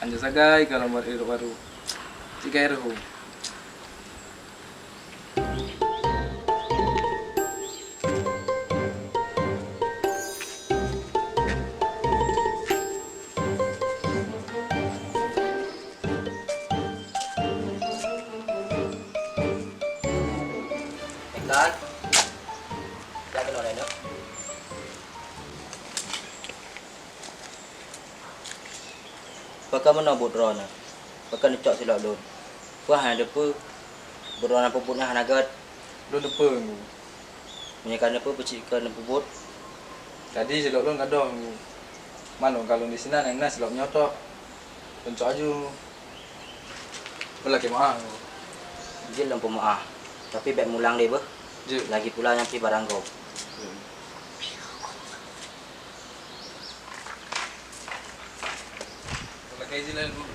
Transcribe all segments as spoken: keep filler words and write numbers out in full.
Hana sagai ka lom baru. Tiga roh. Intan, jak keunoe lé, Neuk. Pakon meunoe buet droeneuh? Pakon neucok silop lôn? Peue hana teupeue? Buet droeneuh peubuet nyan hana gét. Lôn teupeue, Teungku. Meunyoe ka teupeue, peucit keu neupeubuet. Tadi silop lôn gadôh, Teungku. Man lôn kalon disinan nyang na silop nyoe tok. Lôn cok aju. Ulôn lakée meu'ah, Teungku. Jeuet lôn peumeu'ah, tapi bék mulang lé beuh. Jeuet. Lagipula nyan pih barang gob. Jeuet. Lôn lakée jih lôn, Teungku.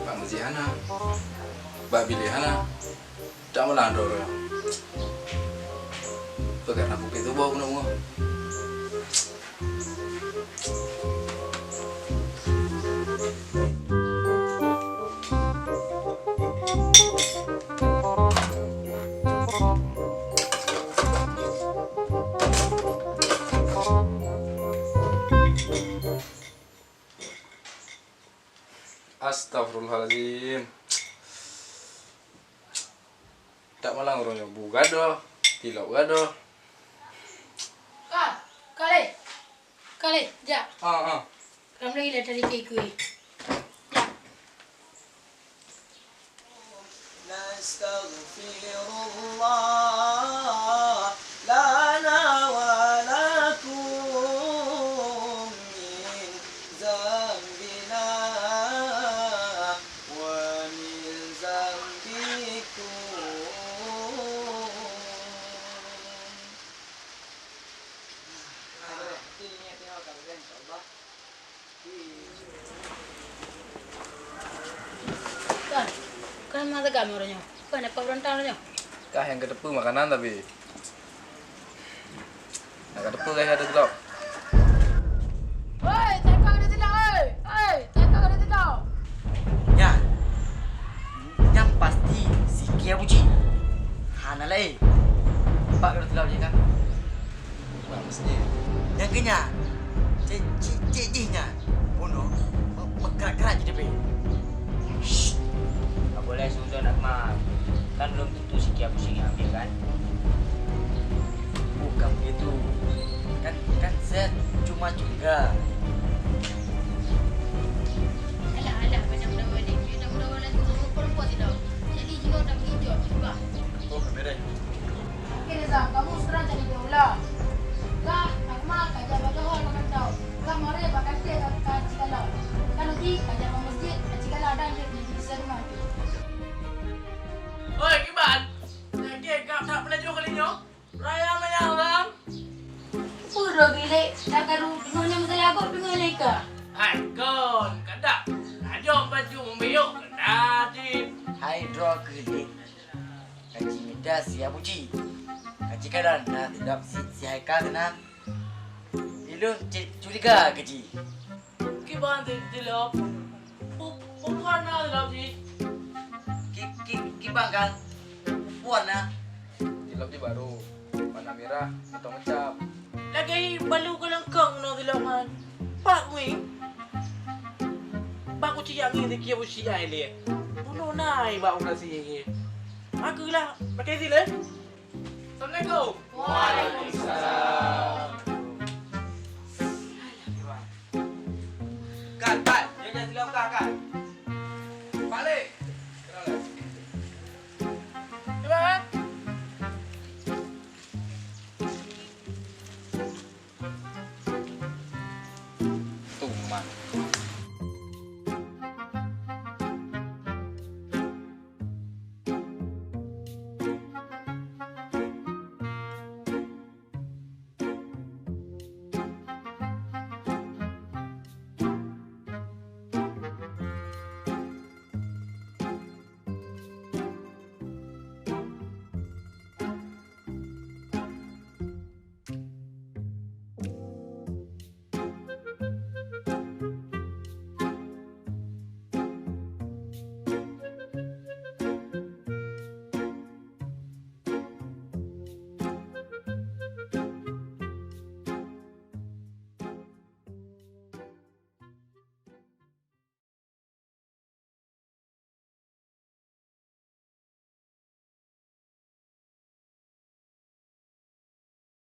Bak meuseujid hana, bak bilék hana. Tak meunan droe. Peugah na kupi tuboh keuneuk beungoh. Astagfirullahalazim. Tak malang uroe nyoe bu gadôh, tilok gadôh. Ka, ka lé. Ka lé, jak. Ah, ah. Ram lagi lah dari kek kuih. Jak. نستغفر الله لنا ولكم من ذنبنا ومن ذنبكم. Kan, kan mata kamu uroe nyoe. Kan apa beurantang uroe nyoe? Kah nyang kateupeue makanan tapi. Nyang kateupeue kah ada gelap. Hei, teuka ada gelap, hei. Hei, teuka ada gelap. Nyan. Nyan pasti si Kia Buci. Hana laén. Bak ka ada gelap je kan? Bak masjid. Nyang keu nyan, cit, cit, cit jih nyan. Bunoe, me-, meukerat-kerat jiteubiet. Shh! Tak boleh suuzon, Akmal. Kan belum tentu si Kia Buci ngambil, kan? Bukan begitu. Kan, kan saya cuma curiga. Alah, alah, macam mana ni? Dia dah mula-mula tu sama perempuan tidak. Jadi, jinoe dah pergi jawab juga. Oh, kamera. Oke, Reza, kamu sekarang jadi biola. Kak, Akmal, kajak bak Johor makan tau. Kak, mari bak kaki ka, ka Cikala. Kan Uji, kajak bak masjid, ka Cikala dan dia punya bisa rumah. Oi, Kiban! Lagi kau tak pernah jauh kali nyoe? Raya manyang lam. Peue droe geulék, dah karu deungoe nyang meusayagoe deungoe lé ka. Hai kon, kadak. Lajong baju mumiyok kena di. Hai droe geulék. Ka jimita si Abuji. Ka jikadan na sidroe si, si Haikal keunan. Ilôn cit curiga keu jih. Kiban di, di lop. Pu-, pu-, peue warna di lop jih? Ki, ki, kiban kan? Peue warna? Di lop jih barô. Warna mirah, atau meucam. Lagèe balu keuleungkong nyoe di lop nyan. Pak Wing. Bak kuci angin di kia usi ai lé. Bunoe nai bak operasi ye. Aku lah pakai sih lé. Assalamualaikum. Waalaikumsalam.